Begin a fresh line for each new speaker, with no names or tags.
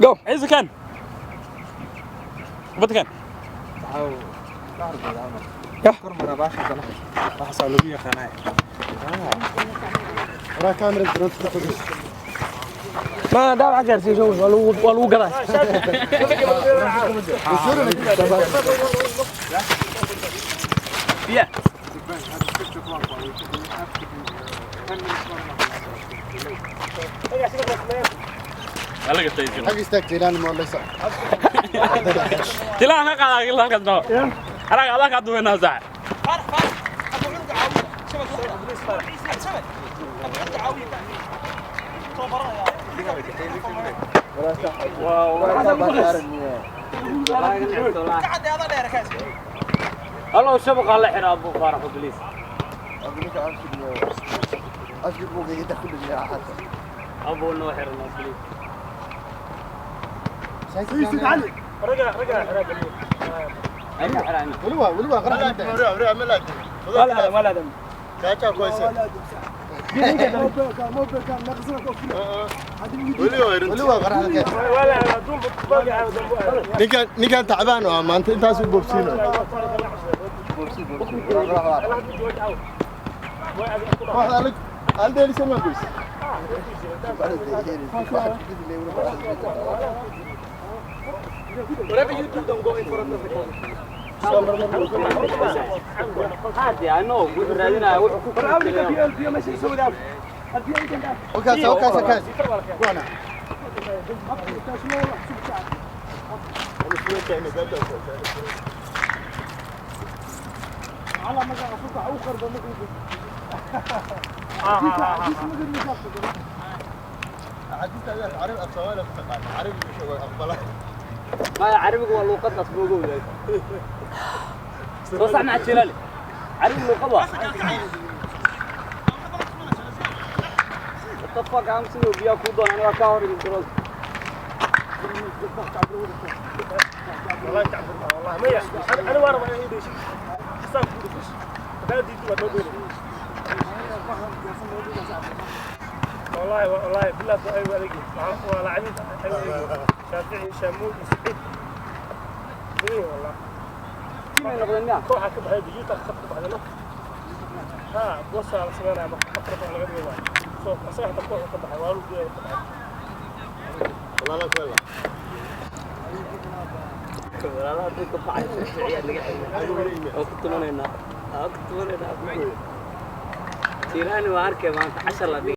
Go. Ciise kan. Kubadda kan. Yah.
Kor mara baasha kale. Waxaasaa lagu yaqaanaa.
Waraa kaamira garoonka ka fogey.
Ma dhaawac gaarsiiso, waa lagu gadaa. Biya.
Xag istaag Jeylaani ma laysa.
Tilaha ka qaadaa ilaa ka dao. Anaga adaa ka duwanaa saax.
الله شبق الله حنا ابو فارح بليز.
Afki buuga inta ku dhigay xataa.
ابو نو حرنا بليز.
علي.
انا حرنا.
Weli waa weli waa qarax.
Wala wala.
Weli waa qarax. Ninkan tacbaan oo maanta intaas u boobsiinayo. Kooxda alig aldeelisan waa goys.
Whatever you do, don't go in front of the goal. عادي I know wuxuu raadinaya wuxuu ku
Wakaas wakaas wakaas. Kuwana.
ما carabigu waa luuqadaas buu ugu wadaag soo sax maca jilaali carabi luuqad waa. What the fuck, I'm siduu biyaa kuu doona anigaa kaa hor imid garoonka.
والله تعبنا والله ما انا وانا ما عندي شيء حساب كل شيء هذا دي تو والله والله بالله ايوه عليك ولا عميد شافعي شامول سعيد اي والله.
Tiimay noqdeen miyaa?
Kooxa ka baxay digital khadka baxdana ha bosa la sameynaya marka afar laga dhigo waay soo asaga hata kooxa ka baxay waa lagu geeyay ka baxay.
Walaalaha hadday ka baxay shaaficiyaa naga xidhay oo ku tumanaynaa oo ku tumanaynaa. Jilaani waa arkay maanta cashar la dhigay.